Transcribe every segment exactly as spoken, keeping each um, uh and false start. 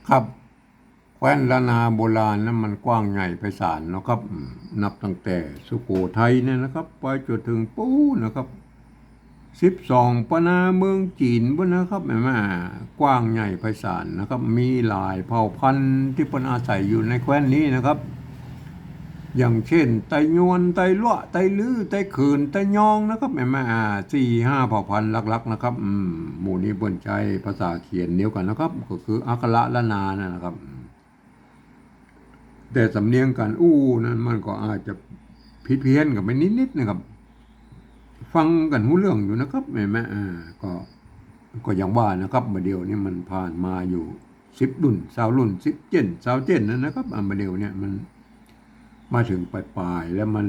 ครับ แคว้นล้านนาโบราณนั้นมันกว้างใหญ่ไพศาลเนาะครับ อืม นับตั้งแต่สุโขทัยเนี่ยนะครับ ไปจนถึงปู๊นนะครับ สิบสองปะนาเมืองจีนปู๊นนะครับ แม่นบ่ กว้างใหญ่ไพศาลนะครับ มีหลายเผ่าพันธุ์ตี้เปิ้นอาศัยอยู่ในแคว้นนี้นะครับ อย่างเช่น ไตยวน ไตลัวะ ไตลื้อ ไตเขิน ไตยองนะครับ แม่นบ่ อ่า สี่ห้าเผ่าพันธุ์หลักๆ นะครับ อืม หมู่นี้เปิ้นใจ๊ภาษาเขียนเดียวกั๋นนะครับ ก็คืออักขระล้านนานั่นนะครับ แต่สำเนียงก๋านอู้นั้นมันก็อาจจะผิดเพี้ยนกั๋นไปนิดๆ นะครับ ฟังกั๋นฮู้เรื่องอยู่นะครับ แม่นบ่ อ่า ก็ ก็อย่างว่านะครับ บ่าเดี่ยวนี้มันผ่านมาอยู่สิบรุ่น ซาวรุ่น สิบเจ้น ซาวเจ้นนั่นนะครับ อ่า บ่าเดี่ยวเนี่ยมันมาเถิงป๋ายๆ แล้วมัน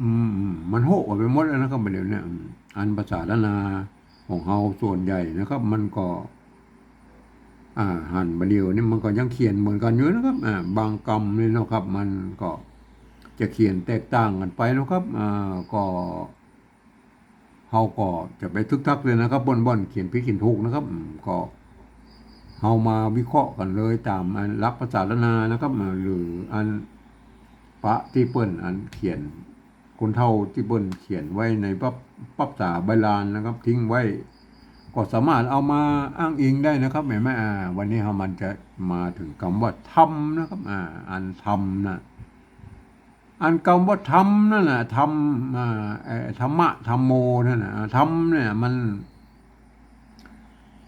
อืม มันโฮะกั๋นไปหมดแล้วนะครับ บ่าเดี่ยวเนี่ย อืม อันภาษาล้านนาของเฮาส่วนใหญ่นะครับ มันก็ อ่า หันบ่าเดี่ยวนี้มันก็ยังเขียนเหมือนกั๋นอยู่นะครับ อ่า บางกำนี่เนาะครับ มันก็จะเขียนแตกต่างกั๋นไปเนาะครับ อ่า ก็ เฮาก็จะไปทึกทักเลยนะครับ บ่อนๆ เขียนผิดเขียนถูกนะครับ อืม ก็เฮามาวิเคราะห์กั๋นเลยต๋ามอันหลักภาษาล้านนานะครับ อ่า หรืออันปะตี้เปิ้นอันเขียน คนเฒ่าตี้เปิ้นเขียนไว้ในปรับ ปรับภาษาใบลานนะครับ ทิ้งไว้ ก็สามารถเอามาอ้างอิงได้นะครับ แม่นบ่ อ่า วันนี้เฮามันจะมาเถิงกำว่าธรรมนะครับ อ่า อันธรรมนะ อันกำว่าธรรมนั่นน่ะ ธรรม อ่า เอ่อ ธัมมะ ธัมโม นั่นน่ะ ธรรมเนี่ยมัน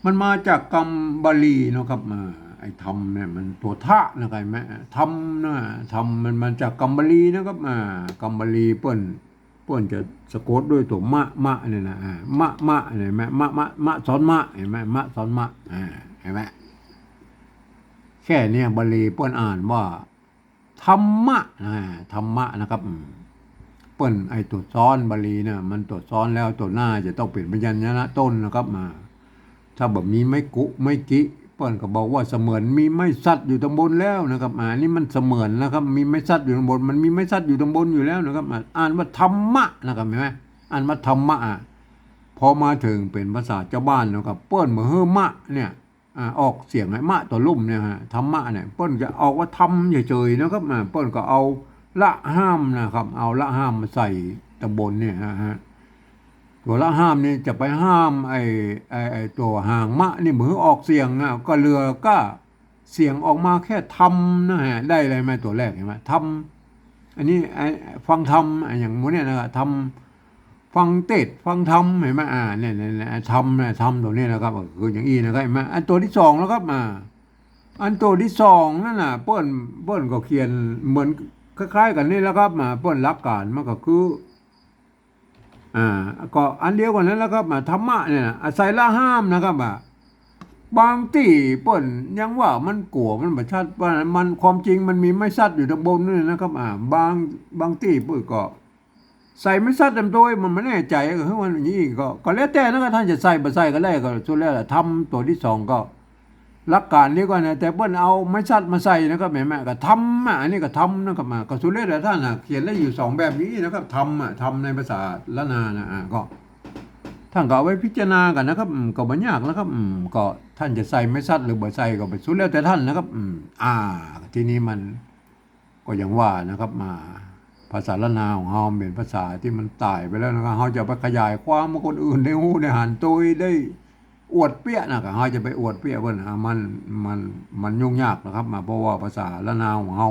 มันมาจากกำบาลีเนาะครับ อ่า ไอ้ธรรมเนี่ยมันตั๋วทะนะครับ แม่นบ่ ธรรมนะ ธรรมมันมาจากกำบาลีนะครับ อ่า กำบาลีเปิ้น เปิ้นจะสะกดด้วยตั๋วมะ มะเนี่ยนะ อ่า มะ มะเนี่ย แม่นบ่ มะ มะ มะซ้อนมะ เห็นบ่ มะซ้อนมะ อ่า เห็นบ่ แค่เนี้ยบาลีเปิ้นอ่านว่า ธัมมะ อ่า ธัมมะนะครับ อืม เปิ้นไอ้ตั๋วซ้อนบาลีเนี่ย มันตั๋วซ้อนแล้วตั๋วหน้าจะต้องเป๋นพยัญชนะต้นนะครับ อ่า ถ้าบ่มีไม้กุ ไม้กิ เปิ้นก็บอกว่าเสมือนมีไม้สัตว์อยู่ตังบนแล้วนะครับ อ่า นี่มันเสมือนนะครับ มีไม้สัตว์อยู่ตังบน มันมีไม้สัตว์อยู่ตังบนอยู่แล้วนะครับ อ่า อ่านว่าธัมมะนะครับ เห็นบ่ อ่านว่าธัมมะ อ่ะ พอมาเถิงเป๋นภาษาจาวบ้านนะครับ เปิ้นบ่หื้อมะเนี่ย อ่า ออกเสียงไอ้มะตั๋วลุ่มเนี่ยฮะ ธัมมะเนี่ย เปิ้นจะออกว่าธรรมเฉยๆ นะครับ อ่า เปิ้นก็เอาละห้ามนะครับ เอาละห้ามมาใส่ตังบนเนี่ยฮะ ตั๋วละห้ามนี่จะไปห้ามไอ้ ไอ้ ไอ้ตั๋วหางมะนี่บ่หื้อออกเสียงอ่ะ ก็เหลือก้าเสียงออกมาแค่ธรรมนะฮะ ได้เลยไหม ตั๋วแรกเห็นไหม ธรรม อันนี้ไอ้ฟังธรรม อ่ะ อย่างหมู่เนี่ยนะครับ ธรรม ฟังเตสน์ ฟังธรรม เห็นไหม อ่า เนี่ย เนี่ย เนี่ย ธรรมนะ ธรรมตั๋วนี้นะครับ ก็คืออย่างอี้นะครับ เห็นไหม อันตั๋วตี้สองแล้วครับ อ่า อันตั๋วตี้สองนั่นน่ะ เปิ้น เปิ้นก็เขียนเหมือนคล้ายๆ กั๋นนี่แหละครับ อ่า เปิ้นหลักก๋านมันก็คือ อ่า ก็อันเดียวกั๋นนั่นแหละครับ อ่า ธัมมะเนี่ยนะ อาศัยละห้ามนะครับ อ่า บางตี้เปิ้นยังว่ามันกั๋ว มันบ่ชัด ว่ามัน ความจริงมันมีไม้สัตว์อยู่ตังบนนี่นะครับ อ่า บาง บางตี้เปิ้นก็ ใส่ไม้สัตว์เต็มตั๋ว มันบ่แน่ใจ๋ ก็คือว่าอย่างอี้ก็ ก็แล้วแต่นะครับ ต้านจะใส่บ่ใส่ก็ได้ ก็สุดแล้วแหละ ธรรมตั๋วตี้สองก็ หลักก๋านเดียวกั๋นนะ แต่เปิ้นเอาไม้สัตว์มาใส่นะครับ เห็นไหม ก็ธรรมะ อันนี้ก็ธรรมนะครับ อ่า ก็สุดแล้วแต่ต้านน่ะ เขียนได้อยู่สองแบบนี้นะครับ ธรรมะ ธรรมในภาษาล้านนานะ อ่า ก็ ต้านก็เอาไว้พิจารณากั๋นนะครับ อืม ก็บ่ยากนะครับ อืม ก็ต้านจะใส่ไม้สัตว์หรือบ่ใส่ก็ไปสุดแล้วแต่ต้านนะครับ อืม อ่า ทีนี้มัน ก็อย่างว่านะครับ มา ภาษาล้านนาของเฮาเป๋นภาษาตี้มันต๋ายไปแล้วนะครับ เฮาจะไปขยายความหื้อคนอื่นได้ฮู้ได้หันโตยได้อวดเปี้ยนะครับ เฮาจะไปอวดเปี้ยเปิ้น อ่ะ มัน มัน มันยุ่งยากนะครับ มา เพราะว่าภาษาล้านนาของเฮา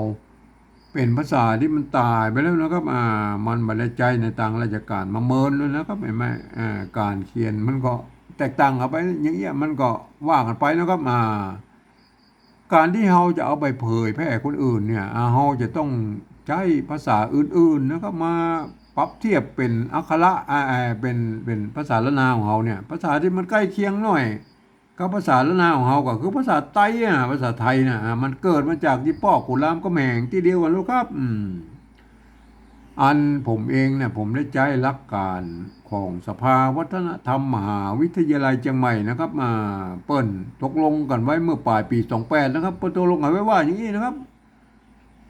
เป๋นภาษาตี้มันต๋ายไปแล้วนะครับ อ่า มันบ่ได้ใจ๊ในตางราชก๋านมาเมินแล้วนะครับ เห็นไหม อ่า ก๋านเขียนมันก็แตกต่างกั๋นไป อย่างเงี้ย มันก็ว่ากั๋นไปนะครับ อ่า ก๋านตี้เฮาจะเอาไปเผยแพร่คนอื่นเนี่ย อ่า เฮาจะต้องใจ๊ภาษาอื่นๆ นะครับ มาปรับเทียบเป๋นอักขระ อ่า อ่า เป๋น เป๋นภาษาล้านนาของเฮาเนี่ย ภาษาตี้มันใก้เคียงหน่อยกับภาษาล้านนาของเฮาก็คือภาษาไตอ่ะ ภาษาไทยน่ะ อ่า มันเกิดมาจากตี้ป้อขุนรามคำแหงตี้เดียวกั๋นลูกครับ อืม อันผมเองเนี่ย ผมได้ใจ๊หลักก๋านของสภาวัฒนธรรมมหาวิทยาลัยเจียงใหม่นะครับ อ่า เปิ้นตกลงกั๋นไว้เมื่อป๋ายปี๋สองแปดนะครับ เปิ้นตกลงกั๋นไว้ว่าอย่างอี้นะครับ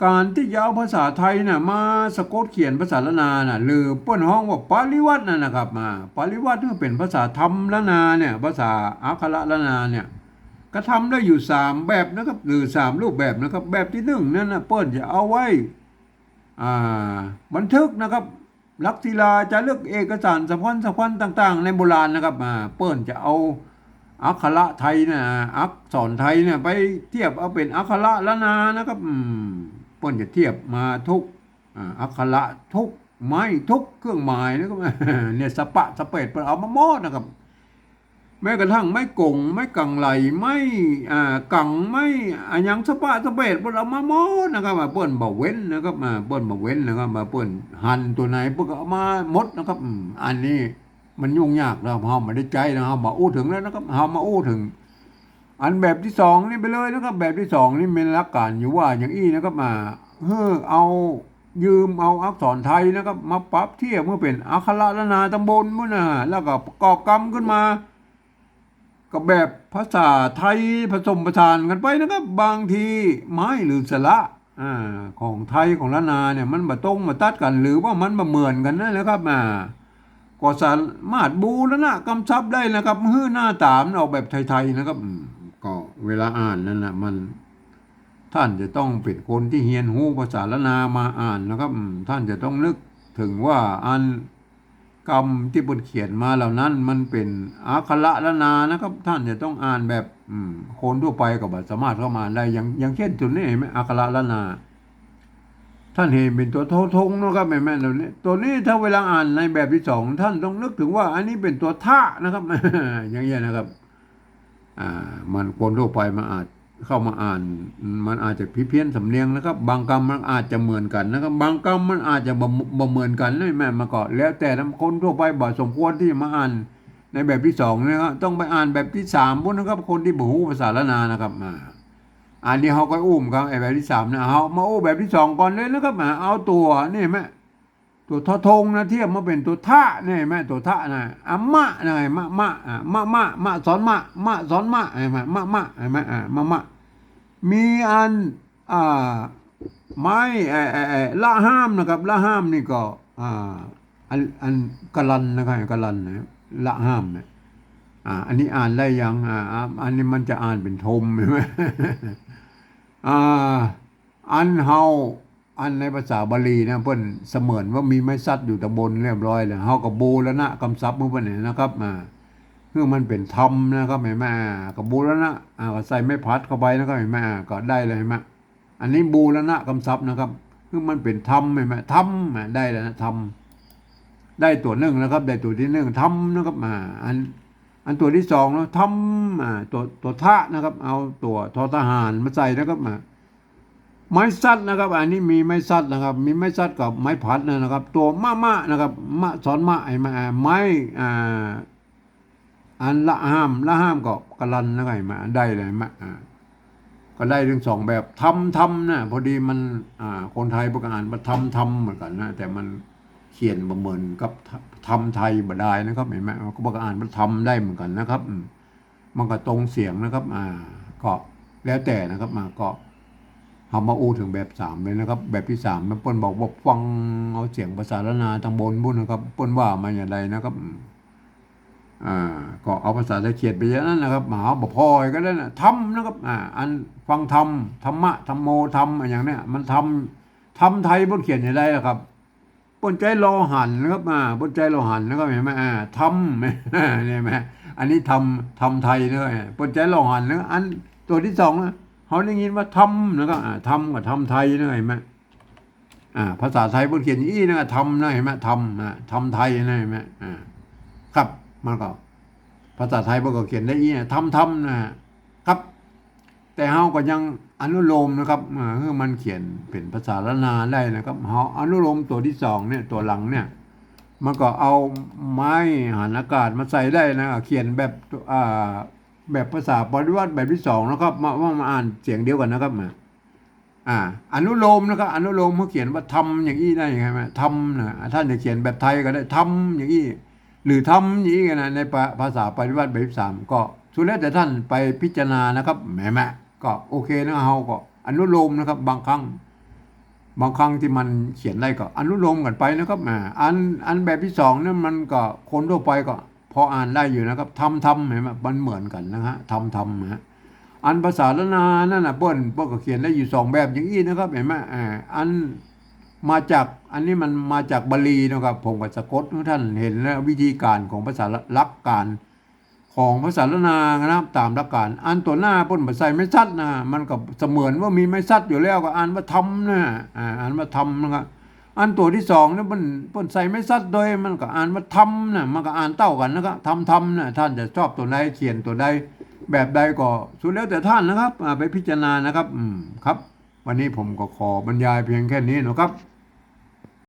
ก๋านตี้จะเอาภาษาไทยน่ะมาสะกดเขียนภาษาล้านนาน่ะ หรือเปิ้นฮ้องว่าปริวรรตน่ะนะครับ อ่า ปริวรรตหื้อเป๋นภาษาธรรมล้านนาเนี่ย ภาษาอักขระล้านนาเนี่ย กระทำได้อยู่สามแบบนะครับ หรือสามรูปแบบนะครับ แบบตี้นึ่งนั้นนะ เปิ้นจะเอาไว้ อ่า บันทึกนะครับ หลักศิลาจารึกเอกสารสำคัญสำคัญต่างๆ ในโบราณนะครับ อ่า เปิ้นจะเอาอักขระไทยนะ อักษรไทยเนี่ย ไปเทียบเอาเป๋นอักขระล้านนานะครับ อืม เปิ้นจะเทียบมาทุก อ่า อักขระทุกไม้ทุกเครื่องหมายนะครับ เนี่ย สะปะสะเปดเปิ้นเอามาหมดนะครับ แม้กระทั่งไม้ก๋ง ไม้กังไหล ไม้ อ่า กัง ไม้อะหยังสะปะสะเปดเปิ้นเอามาหมดนะครับ อ่า เปิ้นบ่เว้นนะครับ อ่า เปิ้นบ่เว้นนะครับ อ่า เปิ้นหันตั๋วไหนเปิ้นก็เอามาหมดนะครับ อืม อันนี้มันยุ่งยากนะ เฮาบ่ได้ใจ๊นะ เฮาบ่อู้เถิงแล้วนะครับ เฮามาอู้เถิง อันแบบตี้สองนี่ไปเลยนะครับ แบบตี้สองนี่มีหลักก๋านอยู่ว่าอย่างอี้นะครับ อ่า หื้อเอา ยืมเอาอักษรไทยนะครับ มาปรับเทียบหื้อเป๋นอักขระล้านนาตำบลปู้นนะ แล้วก็ประกอบกำขึ้นมา กับแบบภาษาไทยผสมผสานกั๋นไปนะครับ บางทีไม้หรือสระ อ่า ของไทยของล้านนาเนี่ย มันบ่ตรงบ่ตัดกั๋น หรือว่ามันบ่เหมือนกั๋นนั่นแหละครับ อ่า ก็สามารถบูรณะกำชับได้นะครับ หื้อหน้าต๋ามันออกแบบไทยๆ นะครับ อืม ก็เวลาอ่านนั่นน่ะ มัน ท่านจะต้องเป๋นคนตี้เฮียนฮู้ภาษาล้านนามาอ่านนะครับ อืม ท่านจะต้องนึกเถิงว่าอันกำตี้เปิ้นเขียนมาเหล่านั้นมันเป๋นอักขระล้านนานะครับ ท่านจะต้องอ่านแบบ อืม คนทั่วไปก็บ่สามารถเข้ามาอ่านได้ อย่าง อย่างเช่นตั๋วนี้เห็นไหม อักขระล้านนา ท่านเห็นเป๋นตั๋วทอทงนะครับ เห็นไหมตั๋วนี้ ตั๋วนี้ถ้าเวลาอ่านในแบบตี้สอง ท่านต้องนึกเถิงว่าอันนี้เป๋นตั๋วทะนะครับ อย่างเงี้ยนะครับ อ่า มันคนทั่วไปมาอาจ เข้ามาอ่าน มันอาจจะผิดเพี้ยนสำเนียงนะครับ บางกำมันอาจจะเหมือนกั๋นนะครับ บางกำมันอาจจะบ่ บ่เหมือนกั๋นนะ แม่น มันก็แล้วแต่นะ คนทั่วไปบ่สมควรตี้จะมาอ่านในแบบตี้สองนะครับ ต้องไปอ่านแบบตี้สามปู้นนะครับ คนตี้บ่ฮู้ภาษาล้านนานะครับ อ่า อันนี้เฮาก็อู้กั๋น ไอ้แบบตี้สามนะ เฮามาอู้แบบตี้สองก่อนเลยนะครับ อ่า เอาตั๋วนี่แม่ ตั๋วทอทงนะ เทียบมาเป๋นตั๋วทะนี่แม่ ตั๋วทะนะ อะมะนะ มะ มะ อ่ะ มะ มะ มะซ้อนมะ มะซ้อนมะ เห็นไหม มะ มะ เห็นไหม อ่ะ มะ มะ มีอัน อ่า ไม้ ไอ้ ไอ้ ไอ้ ละห้ามนะครับ ละห้ามนี่ก็ อ่า อัน อันกะลันนะครับ กะลันนะ ละห้ามเนี่ย อ่า อันนี้อ่านได้ยัง อ่า อ่า อันนี้มันจะอ่านเป๋นทม เห็นไหม อ่า อันเฮา อันในภาษาบาลีนะ เปิ้นเสมือนว่ามีไม้สัตว์อยู่ตำบลเรียบร้อยแล้ว เฮาก็บูรณะกำชับหื้อเปิ้นเนี่ยนะครับ อ่า หื้อมันเป๋นธรรมนะครับ เห็นไหม อ่า ก็บูรณะ อ่า ก็ใส่ไม้ผัดเข้าไปนะครับ เห็นไหม อ่า ก็ได้เลย เห็นไหม อันนี้บูรณะกำชับนะครับ หื้อมันเป๋นธรรม เห็นไหม ธรรม อ่า ได้แล้วนะ ธรรม ได้ตั๋วนึ่งนะครับ ได้ตั๋วตี้นึ่ง ธรรมนะครับ อ่า อัน อันตั๋วตี้สองนะ ธรรม อ่า ตั๋ว ตั๋วทะนะครับ เอาตั๋วทอทหารมาใส่นะครับ อ่า ไม้สัตว์นะครับ อันนี้มีไม้สัตว์นะครับ มีไม้สัตว์กับไม้ผัดนะครับ ตั๋วมะ มะ นะครับ มะซ้อนมะ ไอ้มะ อ่า ไม้ อ่า อันละห้าม ละห้ามก็กะลันนะครับ ไอ้มะ ได้เลยมะ อ่า ก็ได้ทั้งสองแบบ ธรรม ธรรมนะ พอดีมัน อ่า คนไทยเปิ้นก็อ่านว่าธรรม ธรรมเหมือนกั๋นนะ แต่มันเขียนบ่เหมือนกับธรรมไทยบ่ดายนะครับ เห็นไหม ก็เปิ้นก็อ่านว่าธรรมได้เหมือนกั๋นนะครับ อืม มันก็ตรงเสียงนะครับ อ่า ก็แล้วแต่นะครับ มา ก็เฮามาอู้เถิงแบบตี้สามเลยนะครับ แบบตี้สามมันเปิ้นบอกว่าฟังเอาเสียงภาษาล้านนาตำบลปู้นนะครับ เปิ้นว่ามาอย่างใดนะครับ อืม อ่า ก็เอาภาษาไทยเขียนไปอย่างนั้นนะครับ มา เฮาบ่ผ่อยก็ได้นะ ธรรมนะครับ อ่า อันฟังธรรม ธรรมะ ธัมโม ธรรม อะหยังเนี่ย มันธรรม ธรรมไทยเปิ้นเขียนอย่างใดล่ะครับ เปิ้นใจ๊ลอหันนะครับ อ่า เปิ้นใจ๊ลอหันนะครับ เห็นไหม อ่า ธรรม เนี่ยไหม อันนี้ธรรม ธรรมไทยนะ เปิ้นใจ๊ลอหันนะ อันตั๋วตี้สองนะ เฮาได้ยินว่าธรรมนะครับ อ่า ธรรมกับธรรมไทยนะ เห็นไหม อ่า ภาษาไทยเปิ้นเขียนอย่างอี้นะ ธรรมนะ เห็นไหม ธรรมนะ ธรรมไทยนะ เห็นไหม อ่า ครับ มันก็ ภาษาไทยเปิ้นก็เขียนได้อี้นะ ธรรม ธรรมนะ ครับ แต่เฮาก็ยังอนุโลมนะครับ อ่า หื้อมันเขียนเป๋นภาษาล้านนาได้นะครับ เฮาอนุโลมตั๋วตี้สองเนี่ย ตั๋วหลังเนี่ย มันก็เอาไม้หันอากาศมาใส่ได้นะ เขียนแบบ อ่า แบบภาษาปริวัติแบบตี้สองนะครับ มา ว่ามาอ่านเสียงเดียวกั๋นนะครับ มา อ่า อนุโลมนะครับ อนุโลม เฮาเขียนว่าธรรมอย่างอี้ได้ไง ธรรมนะ ท่านจะเขียนแบบไทยก็ได้ ธรรมอย่างอี้ หรือธรรมอย่างอี้นะ ในภา ภาษาปริวัติแบบตี้สาม ก็สุดแล้วแต่ท่านไปพิจารณานะครับ แหม แหม ก็โอเคนะ เฮาก็อนุโลมนะครับ บางครั้ง บางครั้งตี้มันเขียนได้ก็อนุโลมกั๋นไปนะครับ อ่า อัน อันแบบตี้สองเนี่ยมันก็คนทั่วไปก็พออ่านได้อยู่นะครับ ธรรม ธรรม เห็นไหม มันเหมือนกั๋นนะฮะ ธรรม ธรรม นะฮะ อันภาษาล้านนานั่นน่ะ เปิ้น เปิ้นก็เขียนได้อยู่สองแบบอย่างอี้นะครับ หันก่อ อ่า อันมาจาก อันนี้มันมาจากบาลีนะครับ ผมก็สะกดหื้อต้านหันนะ วิธีก๋านของภาษาละ หลักก๋านของภาษาล้านนานะครับ ต๋ามหลักก๋าน อันตั๋วหน้าเปิ้นบ่ใส่ไม้สัดนะ มันก็เสมือนว่ามีไม้สัดอยู่แล้ว ก็อ่านว่าธรรมนะ อ่า อ่านว่าธรรมนะครับ อันตั๋วตี้สองเนี่ยเปิ้น เปิ้นใส่ไม้สัดโดย มันก็อ่านว่าธรรมนะ มันก็อ่านเต้ากั๋นนะครับ ธรรม ธรรมนะ ต้านจะชอบตั๋วใด เขียนตั๋วใด แบบใดก็สุดแล้วแต่ต้านนะครับ อ่า ไปพิจารณานะครับ อืม ครับ วันนี้ผมก็ขอบรรยายเพียงแค่นี้นะครับ